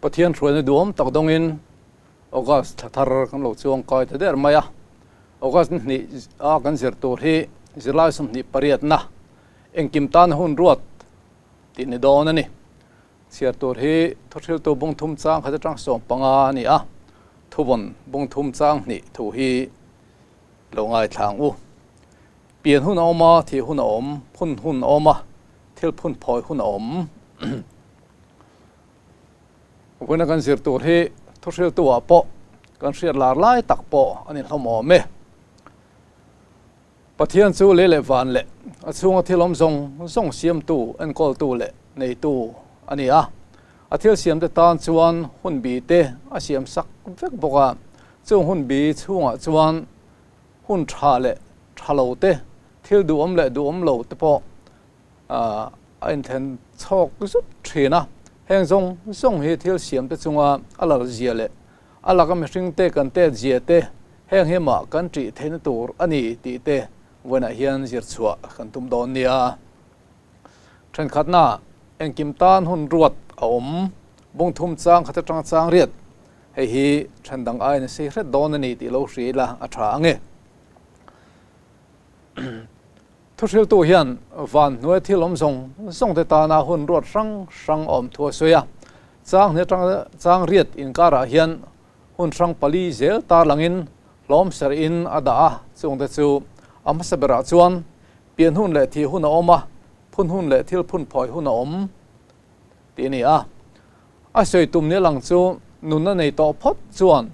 Pathian hruaina duhawm tak dawngin August thla thar kan lo chuang kai ta der mai a. August ni hnih a kan zir tur hi zirlai 28 na engkim tan hun ruat tih ni dawn a ni. Chhiar tur hi thuhriltu bung thum chang khat atang 15 a ni a, thuvawn bung thum chang hnih thu hi lo ngaithla ang u. Pian hun a awm a, thih hun a awm, phun hun a awm a, thil phun phawi hun a awm. Vawiina kan zir tur hi thuhriltu ah pawh kan hriat lar lai tak pawh a ni hlawm awm e. Pathian chu lei leh van leh a chhunga thil awm zawng zawng siamtu, enkawltu leh neitu a ni a. A thil siamte tan chuan hun bi te a siam sak vek bawk a, chung hun bi chhungah chuan hun tha leh tha lo te, thil duhawm leh duhawm lo te pawh a inthlen chhawk zut thin a. Heng zawng zawng hi thil siamte chunga a lal zia leh A laka mihringte kan tet zia te, heng hi mah kan ṭih theihna tur a ni tih te vawiinah hian zir chhuah kan tum dawn nia. Ṭhenkhatna, engkim tan hun ruat a awm, bung thum chang khat aṭanga chang riat, hei hi ṭhen dang aiin a sei hret dawn a ni tih lo hria ila a ṭha ang e. Thuhriltu hian van hnuai thil awm zawng zawng te tana hun ruat hrang hrang a awm thu a sawi a. Chang hnih atanga chang riat inkarah hian hun hrang pali zel tarlangin hlawm serh in a dah a, chungte chu a hmasa berah chuan pian hun leh thih hun a awm a, phun hun leh thil phun phawi hun a awm tih a ni a. A sawi tum ni lang chu nunna nei tawh phawt chuan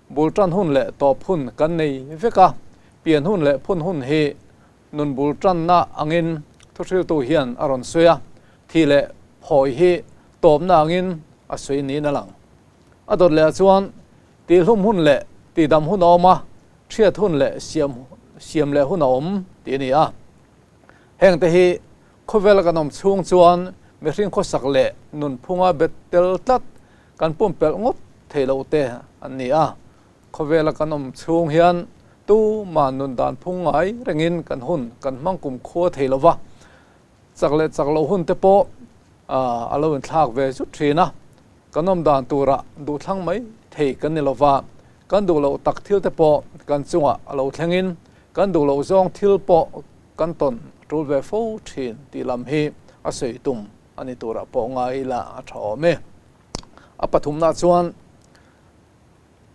Bul tan hun leh tawp hun kan nei vek a, pian hun leh phun hun hi nun bul tanna angin thuhriltu hian a rawn sawi a, thi leh phawi hi tawpna angin a sawi niin a lang. A dawt lehah chuan tihhlum hun leh tihdam hun a awm a, thiat hun leh siam siam leh hun a awm tih a ni a. Hengte hi khawvela kan awm chhung chuan mihring khawsak leh nunphunga bet tel tlat Kan pumpelh ngawt thei lo te an ni a, khawvela kan awm chhung hian tumah nun dan phung ngai rengin kan hun kan hmang kum khua thei lo va, chak leh chak loh hun te pawh a lo inthlak ve zut thin a, kan awm dan turah duhthlang mai thei kan ni lo va, kan duh loh tak thil te pawh kan chungah a lo thlengin kan duh loh zawng thil pawh kan tawn a tul ve fo thin tih lam hi a sawi tum a ni turah pawh ngai ila a tha awm e. A pathumna chuan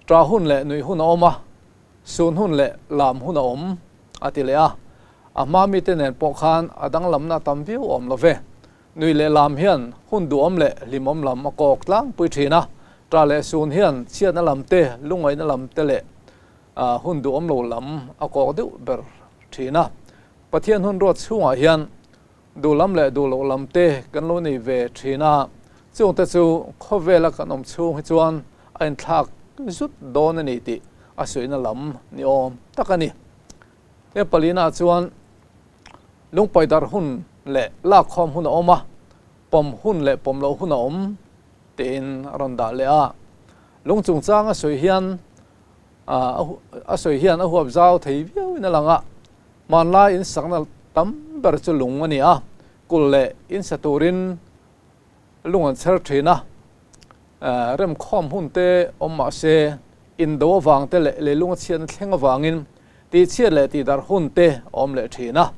ṭah hun leh nuih hun a awm a, sun hun leh lam hun a awm a ti leh a. A hma mite nen pawh khan a danglamna a tam viau awm lo ve. Nuih leh lam hian hun duhawm leh hlimawm lam a kawk tlangpui thin a, ṭah leh sun hian chhiatna lam te, lungngaihna lam te leh hun duhawm lo lam a kawk deuh ber thin a. Pathian hun ruat chhungah hian Duh lam leh duh loh lam te kan lo nei ve thin a, chungte chu khawvela kan awm chhung hi chuan a inthlak zut dawn a ni tih a suihna lam ni awm tak a ni. He palina chuan lungpai darh hun leh lakkhawm hun a awm a, pawm hun leh pawm loh hun a awm tiin a rawn dah leh a. Lung chungchang a sawi hian a sawi hian a huap zau thei viauin a lang a, Hmanlai in sakna tam ber chu lung a ni a, kulh leh in sa turin lung an chher thin a, remkhawm hun te awm mah se indo avang te leh leilung a chhiatna thleng avangin tihchhiat leh tihdarh hun te a awm leh thin a,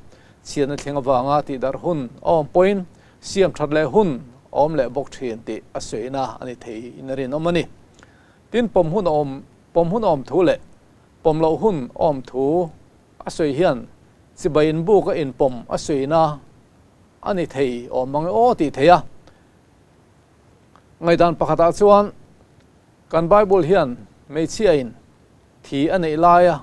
chhiatna thleng avanga tihdarh hun a awm pawhin siam that leh hun a awm leh bawk thin tih a sawina a ni thei in a rinawm a ni. Tin, pawm hun a awm pawm hun a awm thu leh pawm loh hun a awm thu A sawi hian chibai inbuk a inpawm a sawina a ni thei awm mang e aw tih thei a. Ngaihdan pakhatah chuan kan Bible hian hmeichhia in thi a neih laia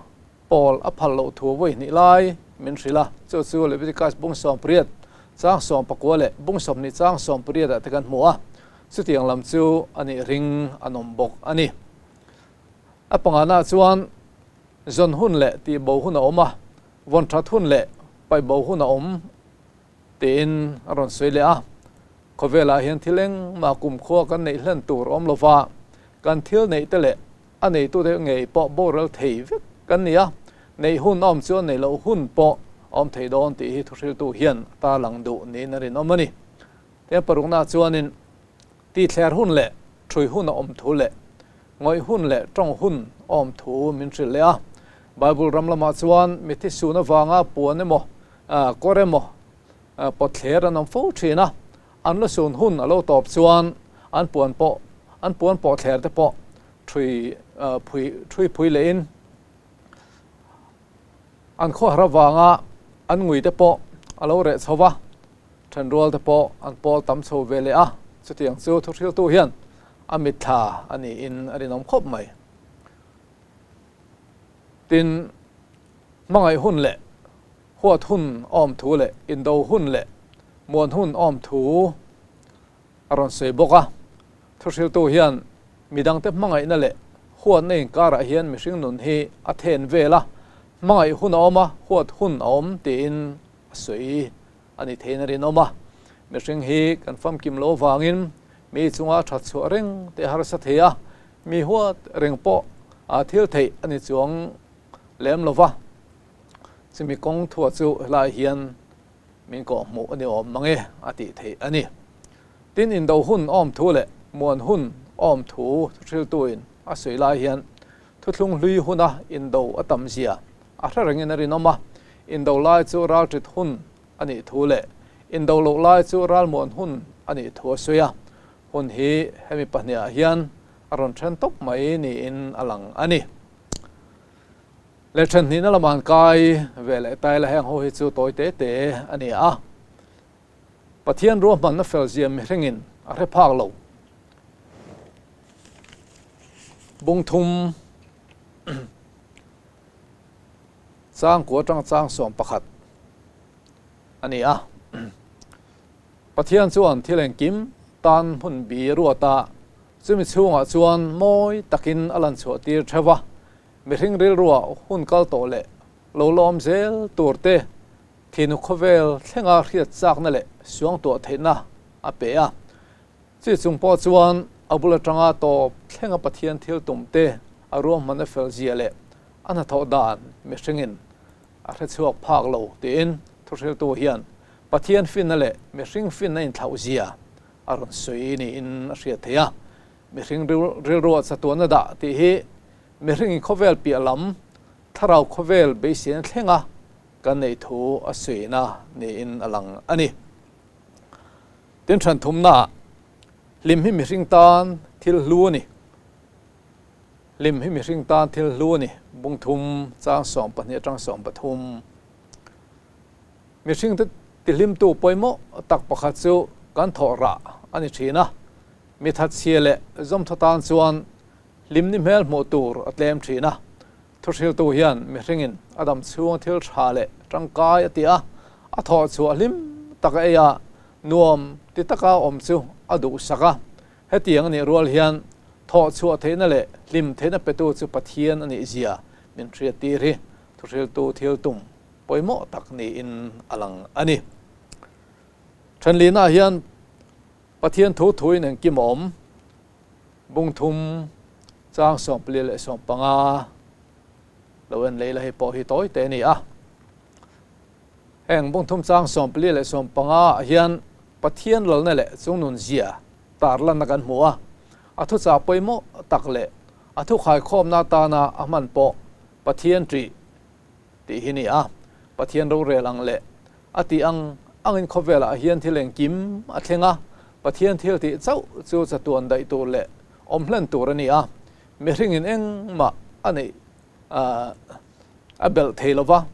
pawl a phal loh thu vawi hnih lai min hrilh a, chu chu Leviticus bung 18 chang 19 leh bung 20 chang 18 ah te kan hmu a, chutiang lam chu a nih ring an awm bawk a ni. A pangana chuan Zawn hun leh tih bo hun a awm a, vawn that hun leh paih bo hun a awm tiin a rawn sawi leh a. Khawvelah hian thil engmah kumkhua kan neih hlen tur awm lova, kan thil neih te leh a neitute ngei pawh boral thei vek kan ni a, neih hun a awm chuan neih loh hun pawh a awm thei dawn tih hi thuhriltu hian a tarlang duh niin a rinawm a ni. Tin, paruknaah chuanin tihthler hun leh. Ṭhui hun a awm thu leh ngawih hun leh ṭawng hun a awm thu min hrilh leh a. Bible ram lamah chuan mithi sun avanga puan emaw, kawr emaw pawtthler an awm fo ṭhin a. An la sun hun a lo tawp chuan an puan pawh an puan pawhthler te pawh ṭhui phui ṭhui phui lehin an khawhar avanga an ngui te pawh a lo reh chho va. Thenrual te pawh an pawl tam chho ve leh a, chutiang chu thuhriltu hian a mitthla a niin a rinawm khawp mai. Tin, hmangaih hun leh huat hun awm thu leh indo hun leh muan hun awm thu a rawn sawi bawk a. Thuhriltu hian midangte hmangaihna leh huatna inkarah hian mihring nun hi a then vel a, hmangaih hun a awm a, huat hun a awm tiin a sawi a ni theiin a rinawm a. Mihring hi kan famkim loh avangin mi chunga that chhuah reng te harsa thei a, mi huat reng pawh a thil theih a ni chuang lem lo va. Chumi kawng thua chu helaiah hian min kawh hmuh a ni awm mang e a tih theih a ni. Tin, indo hun awm thu leh muan hun awm thu thuhriltuin a sawi lai hian thuthlung hlui huna indo a tam zia A hre rengin a rinawm a, indo lai chu ralṭit hun a nih thu leh indo loh lai chu ralmuan hun a nih thu a sawi a, hun hi hemi pahnihah hian a rawn ṭhen tawp mai niin a lang a ni. Leh ṭhen hnihna lamah an kai ve leh ta ila heng ho hi chu tawi te te a ni a, Pathian ruahmanna felzia mihringin a hre phak lo. Bungthum. Chang kua atanga chang 11 a ni a. Pathian chuan thil engkim tan hmun bi ruat a, chumi chhungah chuan mawi takin a lan chhuah tir theuh a, mihring rilruah hun kal tawh leh lo la awm zel tur te thinu khawvel thlenga hriat chakna leh suangtuah theihna a pe a. Chi chung pawh chuan a bul atanga tawp thlenga Pathian thil tum te a ruahmanna fel zia leh a hnathawh dan mihringin a hre chhuak phak lo tiin thuhriltu hian Pathian finna leh mihring finna inthlauh zia a rawn sawi niin a hriat theih a. Mihring rilruah chatuanna dah tih hi mihringin khawvel piah lam thlarau khawvel beiseina thlenga kan neih thu a sawina niin a lang a ni. Tin ṭhan thumnaah hlim hi mihring tan thil hlu a ni. Hlim hi mihring tan thil hlu a ni. Bung thum chang 12 aṭang 13. Mihringte tihlimtu pawimawh tak pakhat chu kan thawh rah a ni ṭhin a. Mi thatchhia leh zawmthaw tan chuan hlimni hmel hmuh tur a tlem ṭhin a. Thuhriltu hian mihringin a dam chhunga thil tha leh tangkai a ti a, a thawh chhuah hlim taka ei a, nuam ti taka awm chu a duhsak a. Hetiang a nih rual hian thawh chhuah theihna leh hlim theihna petu chu Pathian a nih zia min hriattir hi thuhriltu thil tum pawimawh tak niin a lang a ni. Thenlihnaah hian Pathian thu thuin engkim a awm. Bung thum chang 14 leh 15 lo en lei la hei pawh hi tawi te a ni a. Heng bung thum chang 14 leh 15 ah hian Pathian lalna leh chungnun zia tarlanna kan hmu a. A thuchah pawimawh tak leh a thu khaikhawmna atana a hman pawh Pathian ṭih tih hi ni a. Pathian rorel ang leh a tih ang angin khawvelah hian thil engkim a thleng a, Pathian thil tih chauh chu chatuan daih tur leh awm hlen tur a ni a, mihringin engmah a neih a belh thei lo va,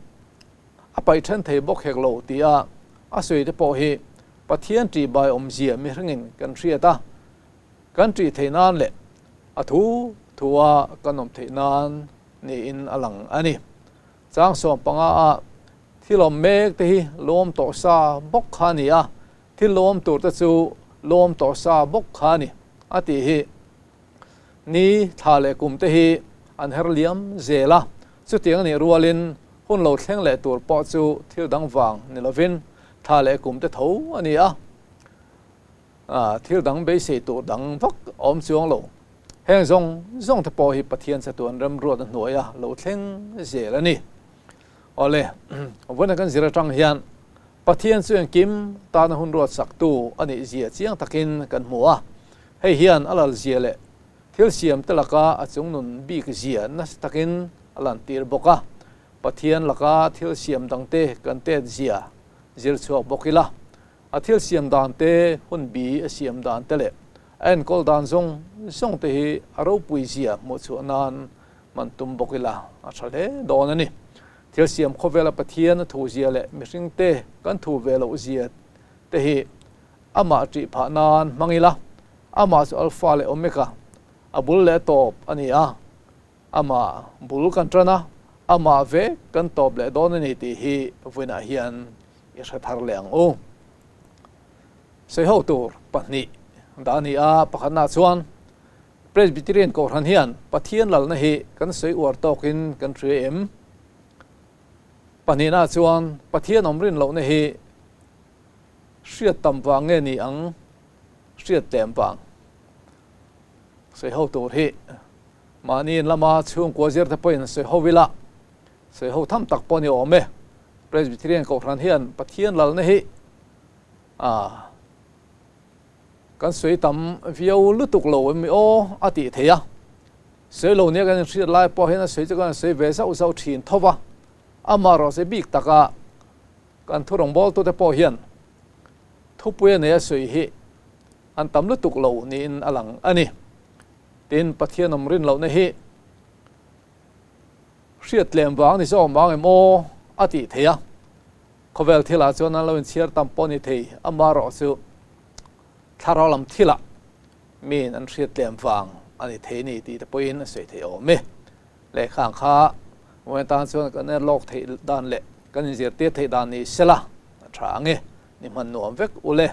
a paih then thei bawk hek lo tia a sawi te pawh hi Pathian ṭihbai awmzia mihringin kan hriat a, kan ṭih theih nan leh a thu thua kan awm theih nan niin a lang a ni. Chang 15 ah thil awm mek te hi lawm tawh sa bawk kha a ni a, thil lawm tur te chu lawm tawh sa bawk kha a ni a tih hi ni thla leh kum te hi an her liam zel a, chutiang a nih rualin hun lo thleng leh tur pawh chu thil dang vang ni lovin thla leh kum te tho a ni a. Thil dang beisei tur dang vak a awm chuang lo. Heng zawng zawng te pawh hi Pathian chatuan remruatna hnuaia lo thleng zel a ni. Awle, vawiin kan zir atang hian Pathian chu engkim tana hun ruat saktu a nih zia chiang takin kan hmu a. Hei hian a lal zia leh thil siam te laka a chungnun bik zia nasa takin a lantir bawk a. Pathian laka thil siam dangte kan tet zia zir chhuak bawk ila, a thil siam dan te, hun bi a siam dan te leh a enkawl dan zawng zawng te hi a ropui zia hmuh chhuah nan hman tum bawk ila a tha hle dawn a ni. Thil siam khawvela Pathian a thu zia leh mihring te kan thu ve loh zia te hi amah ṭih phah nan hmang ila, amah chu Alpha leh Omega, a bul leh a tawp a ni a, amah bul kan ṭan a, amah vek kan tawp leh dawn a ni tih hi vawiinah hian i hre thar leh ang u. Sawiho tur pahnih dah a ni a, pakhatnaah chuan Presbyterian Kohhran hian Pathian lalna hi kan sawi uar tawkin kan hria em? Pahnihnaah chuan Pathian awm rin lohna hi hriat tam vang nge ni ang hriat tlem vang? Sawiho tur hi mahni in lama chhungkua zir te pawhin sawiho ila, sawiho tham tak pawh a ni awm e. Presbyterian Kohhran hian Pathian lalna hi a Kan sawi tam viau lutuk lo em aw a tih theih a, sawi lo nia kan inhriat lai pawh hian a sawi chu kan sawi ve zauh zauh thin tho va, amaherawhchu bik taka kan thu rawngbawltute pawh hian thupui a nei a sawi hi an tam lutuk lo niin a lang a ni. Tin, Pathian awm rin lohna hi hriat tlem vang ni zawk vang em aw a tih theih a, Khawvel thilah chuan an lo inchhiar tam pawh ni thei, amaherawhchu thlarau lam thilah miin an hriat tlem vang a ni thei ni tih te pawhin a sawi theih awm e. Lehkha ang kha vawiin tan chuan kan en lawk theih dan leh kan inzirtir theih dan ni sela a tha ang e, ni hman nuam vek u le.